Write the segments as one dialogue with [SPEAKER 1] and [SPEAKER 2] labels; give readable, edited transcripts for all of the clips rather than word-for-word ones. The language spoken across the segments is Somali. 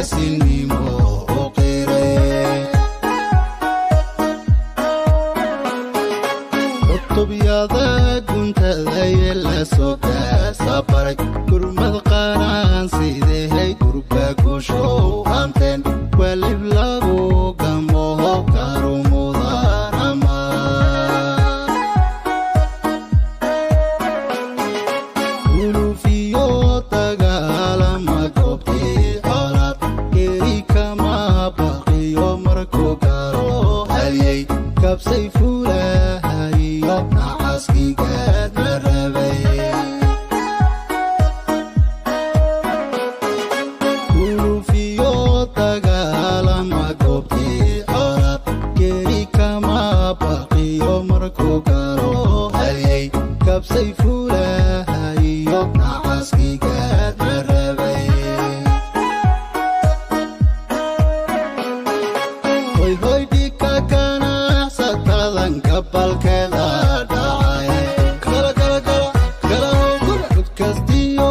[SPEAKER 1] Geesinimo u qiray Cutubyada guntadaye la soo gaasabaray gurmad qaran sidehay gurba gushow hanteen walib lagu gamoho karumudanama Ulufiyo dagaalama goobtii colaad geeri kama baqiyo markuu galo halyey kabsay fulahayo nacaskii gaad ma rabay. Ulufiyo dagaalama goobtii colaad geeri kama baqiyo markuu galo halyey kabsay fulahayo nacaskii gaad ma rabay. Hoy hoy dhika ganacsatadan gabalkeeda dhacay kala kala kala kala cod kastiyo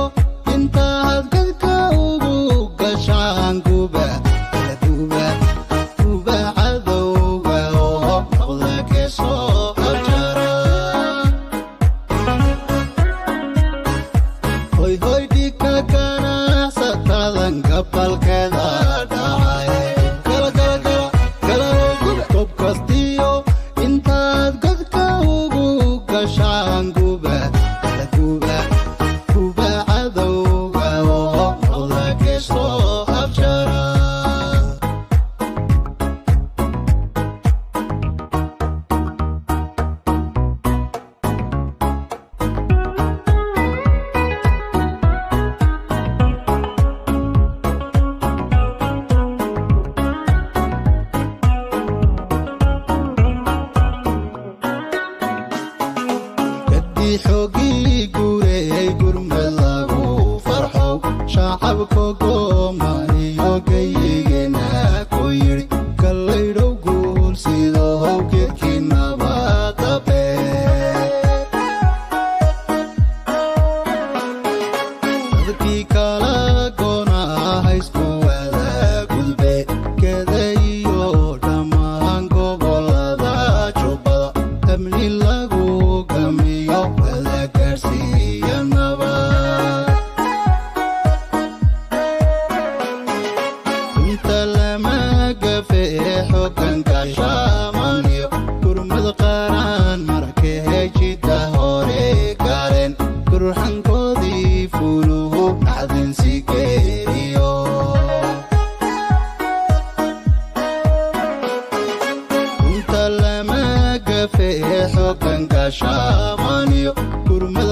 [SPEAKER 1] intaad gadka ugu gashaan guba kala guba guba cadowga oo noqda keesoo abjara. Hoy hoy dhika ganacsatadan gabalkeeda dhacay kala kala kala kala gob kastiyo intaad godka ugu gashaan guba kala guba guba cadowga oo noqda keesoo abjara. Kadii xoogii guureeyay gurmad lagu farxow shacabka goomaniyo gayigeena ku yidhi kallaydhow guul sidohow geedkiinaba dabe. Dadkii kala goonaa isku wada gudbe keda iyo dhammaan gobolada jubbada amni lagu gamiyo wada gaarsiiya nabad. Inta lama gafe xoganka shaamaniyo gurmad qaran markay jidda hore gaareen gurxankoodii fuluhu dhacdinsi geeriyo. Inta lama gafe xoganka shaamaniyo gurmad